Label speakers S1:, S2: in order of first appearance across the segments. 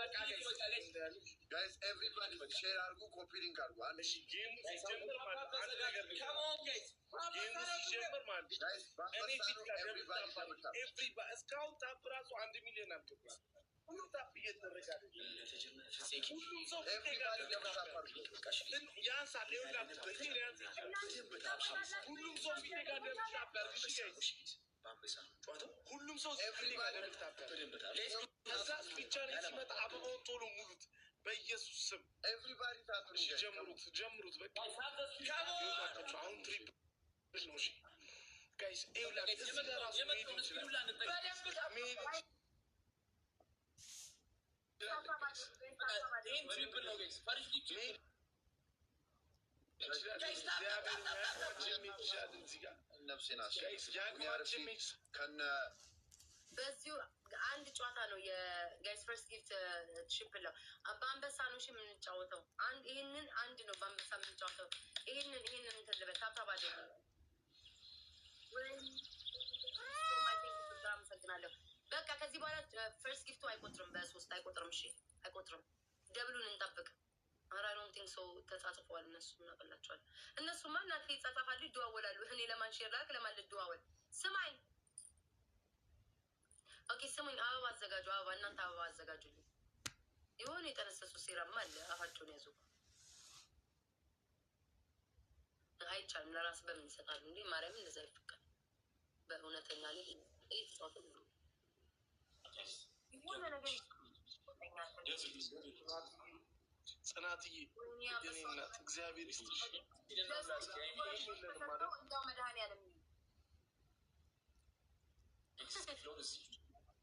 S1: Guys, everybody share አድርጉ፣ copy link አድርጉ። አንድ
S2: እሺ፣ game ኡ ሲጀምር ማለት አንድ ነገር ልንገርህ። Game ኡ ሲጀምር ማለት
S1: Guys፣
S2: እኔ
S1: በአንበሳ
S2: ፊት
S1: ነው።
S2: ጋር double
S1: Everybody
S2: tap
S1: double tap።
S2: Everybody እስካሁን tap ራሱ 1 ሚሊዮን አልገባም። ሁሉም tap እየተደረገ አይደለም። ሁሉም ሰው ፊቴ ጋር
S1: Everybody
S2: double
S1: double
S2: tap
S1: tap አድርጉ።
S2: ያንሳል። ይኸውላችሁ እጄ ሊያንስ ይችላል። ሁሉም ሰው ፊቴ ጋር double tap ያድርግ። እሺ guys፣ ሁሉም ሰው ፊቴ ጋር double tap ያድርግ። ከዛ ብቻ ላይ ሲመጣ አበባውን ቶሎ ሙሉት በኢየሱስ ስም።
S1: Everybody tap።
S2: እሺ ጀምሩት፣ ጀምሩት። በቃ ይኸውላችሁ አሁን triple ነው። እሺ guys፣ ይኸውላችሁ እዚህ ጋር ራሱ መሄድ እንችላለን፣ መሄድ እንችላለን guys። መሄድ እንችላለን። እግዚአብሔር ያቅማችን መሄድ እንችላለን። እዚህ ጋር
S1: ነፍሴን
S2: Guys፣ ያቅማችን መሄድ
S1: ከነ
S3: በዚሁ አንድ ጨዋታ ነው የ guys፣ first gift triple ነው። በአንበሳ ነው እሺ የምንጫወተው። አንድ ይህንን አንድ ነው በአንበሳ የምንጫወተው። ይህንን እንትን ልበል፣ tap tap አድርጉ። አመሰግናለሁ። በቃ ከዚህ በኋላ first gift ኡ አይቆጥርም፣ በሶስት አይቆጥርም። እሺ አይቆጥርም። Double ኡን እንጠብቅ። ኧረ I don't think so። ተጻጽፈዋል እነሱ፣ እናቀላቸዋል። እነሱማ እናቴ ይጻጻፋሉ፣ ይደዋወላሉ። እኔ ለማን share ላክ፣ ለማን ልደዋወል? ስማኝ፣ okay ስሙኝ፣ አበባ አዘጋጁ። አበባ እናንተ አበባ አዘጋጁልኝ። የሆነ የጠነሰሱ ሴራማ አለ። አፋቸውን ያዙ። አይቻልም። ለራስ በምን ይሰጣሉ እንዴ? ማርያም እንደዛ አይፈቀድም። በእውነተኛ ላይ እየተጫወቱ ነው። የሆነ ነገር ይቆጠኛል።
S2: ጽናትዬ፣ የኔ እናት፣ እግዚአብሔር ይስጥሽ።
S3: እንደው መድኃኒዓለም።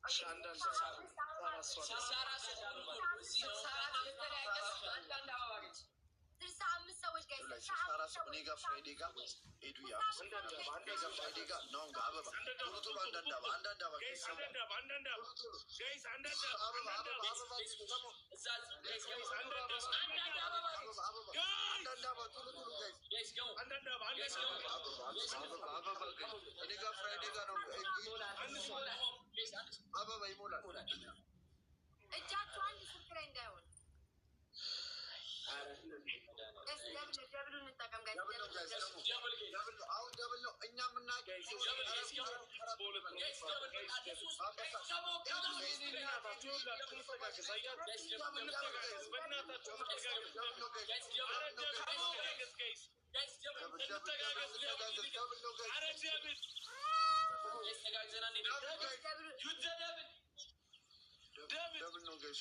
S2: እሺ አንዳንድ አራት ሰው
S3: 65 ሰዎች ጋር
S1: 64 ሰው እኔ ጋር፣ ፍራይዴ ጋር፣ ኤዱ ያ እኔ ጋር፣ ፍራይዴ ጋር፣ ናሁን ጋር አበባ ቶሎ ቶሎ፣ አንዳንድ አበባ፣ አንዳንድ አበባ።
S2: Guys፣ አንዳንድ አበባ፣ አንዳንድ አበባ guys፣ አንዳንድ
S1: አበባ
S2: አበባ።
S1: አበባ አበባ።
S2: አንዳንድ አበባ።
S1: አበባ አበባ፣ አንዳንድ አበባ ቶሎ ቶሎ guys።
S2: አንዳንድ አበባ፣ አንዳንድ አበባ።
S1: አበባ አበባ guys፣ እኔ ጋር፣ ፍራይዴ ጋር ነው። አበባ ይሞላል።
S3: እጃችሁ አንድ ስልክ ላይ እንዳይሆን። Guys፣ double double ኡን እንጠቀም guys።
S1: Double ነው guys፣ double double ነው። አሁን double ነው እኛ የምናውቅ።
S2: በሁለት ነው guys። እንተጋገዝ፣ አያችሁ? እንተጋገዝ፣ በእናታችሁ እንተጋገዝ። ኧረ double፣ እንተጋገዝ guys፣ እንተጋገዝ።
S1: Double ነው guys።
S2: ኧረ double።
S3: Double ኡ
S2: Double።
S1: Double ነው guys።